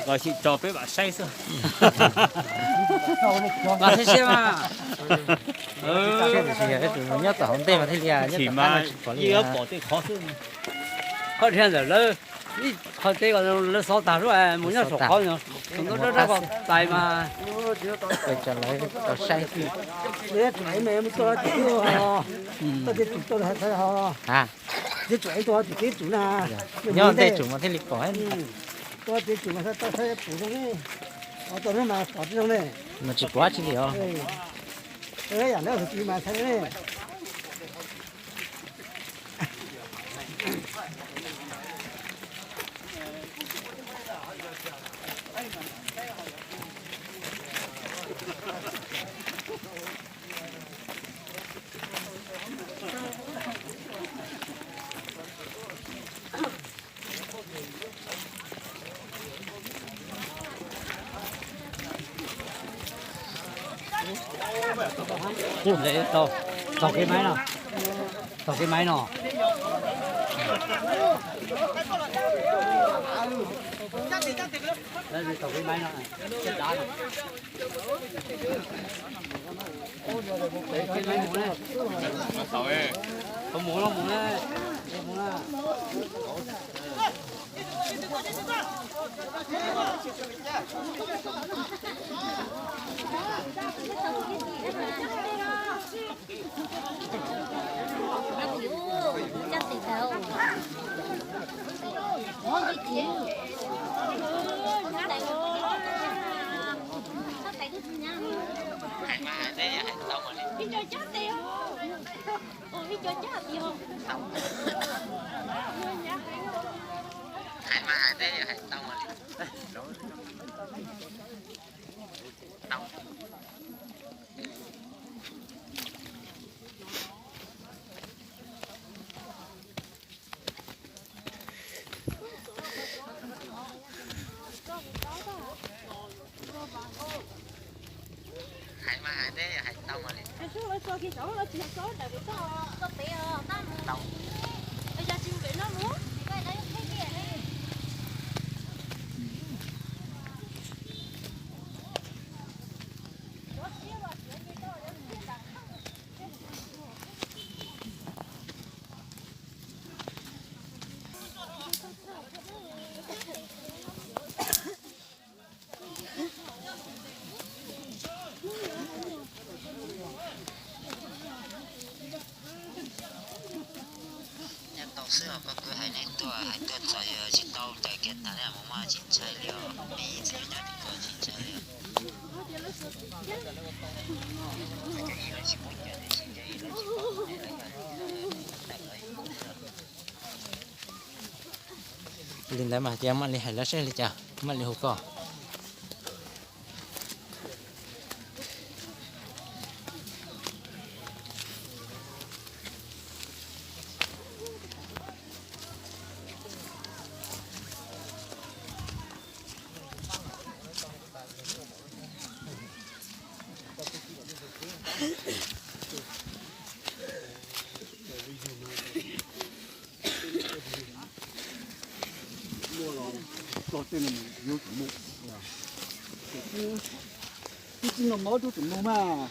Ua kom sim tso peb vam saib xwb. Mas saib saib mas. Nyob tom hauv ntej mas thiaj li, nyob tom qab mas tsis pom li. Qhov dhia ntawm lawv, ib qho teb ko lawv xov tag lub mus nyob saum qhov no, tus ntaub dawb dawb ko tais mas. Tso lawv tau saib. Nyob ntej tsum mas thiaj li pom. Mas tsis pom dab tsi li os. Tau kev maiv no, tau kev maiv no. Tau kev maiv no. Hais mas hais teb hais tau mas li. Nyob tau xwb os, koj kwv hais nej tuaj hais tuaj txog yog tsis tau ncaws kiag tas li mus mas tsis ntshai li os, me ib txwm nyob tim ko tsis ntshai li. Li ntawd mas cia mam li hais lawv saib li cas, mam li hu koj. Tib txij no mov rub tseem mus mas.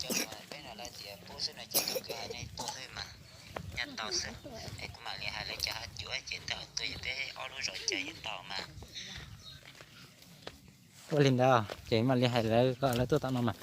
Lawv cov peb no lawv tias pub xwb no ces tus kws hais nej tuaj xwb mas nyob tau xwb. Es kuv mam li hais lawv cov hab cuav ces tej zaum tuaj yog peb ob lub zos caw yeej tau mas. Ua li ntawd ces mam li hais lawv kom lawv tuaj tom no mas.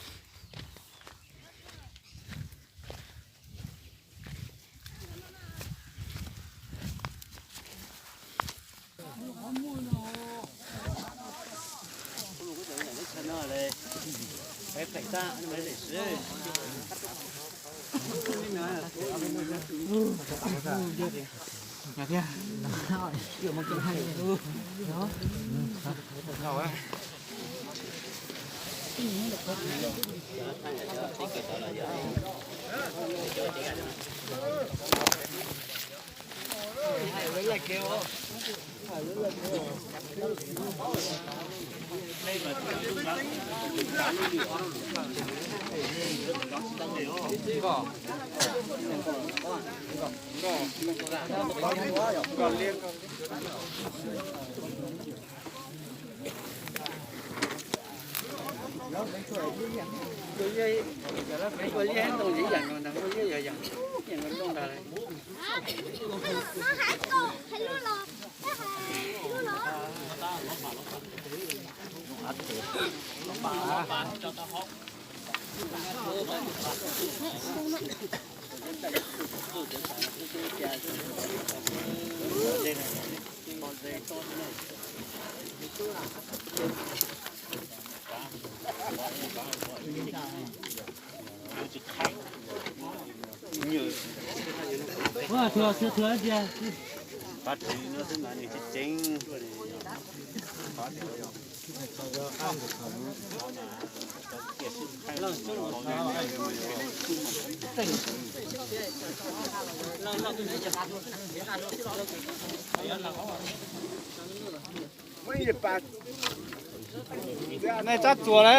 Nej tsab txuas ne,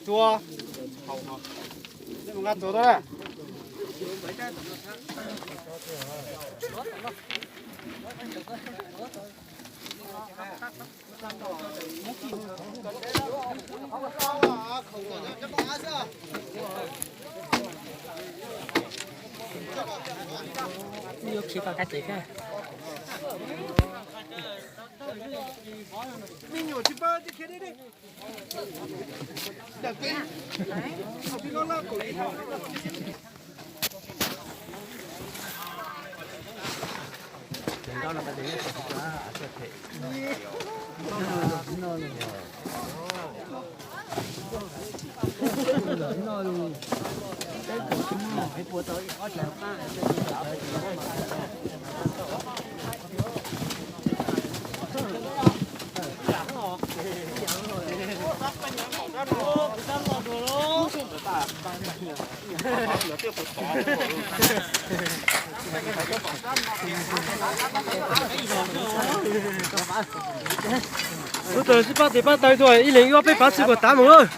txuas, nej mus nqa txuas tuaj na. Yuav khi tau kab ces thiab. Me nyuam tsis paub tsis khiav deb deb. Kuv tus sib pab tes pab taw tuaj ib leeg ib ob peb pab xwb puas tav mus lawm.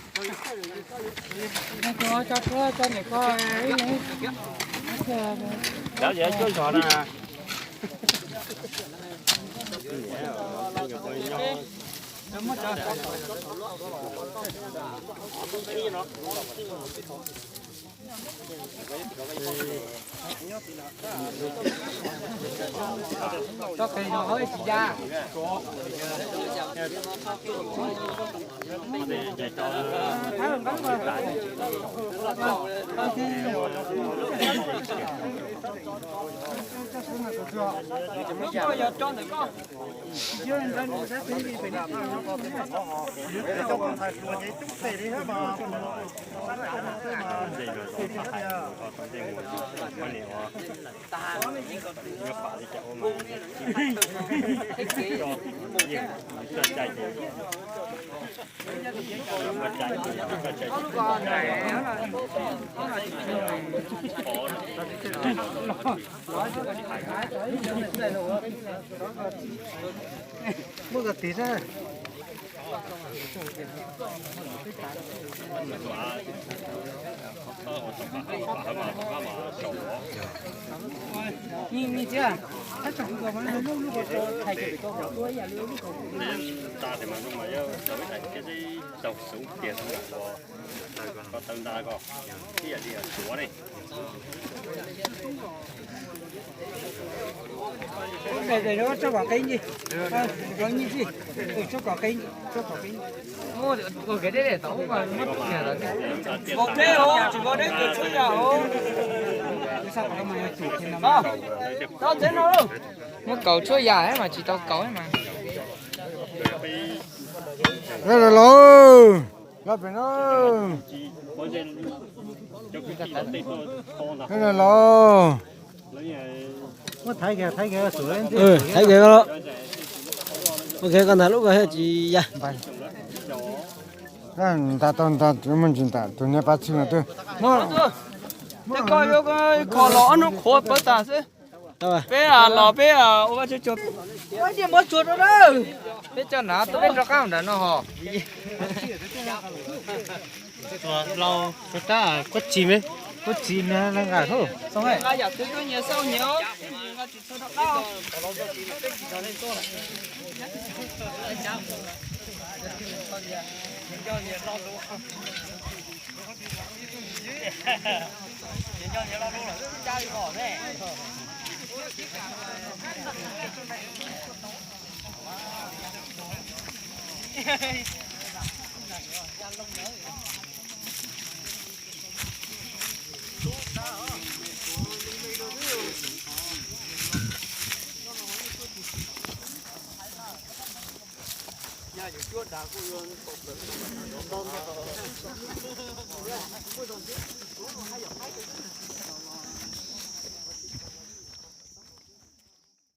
Muab ko tis sab. Muab kaus tshuab yam mas tsis tau kaus mas. Los, los, los pem no. Los, los. Thaiv kiag los. Ok, koj ntaus lub ko thiaj tsis ya. Ntaus tau, ntaus, muaj ntsis ntaus tus niag pab txwg no twb. Tej ko yuav kho los ob hnub qhuav pawv tas xwb. Peb los peb ua vaj tswv tsuag, peb coj nav tuaj peb rov qab nram no hos. Kuab tsi me, kuab tsi me nqa hauj. Nqa yam twg tuaj nyias xauj nyias os.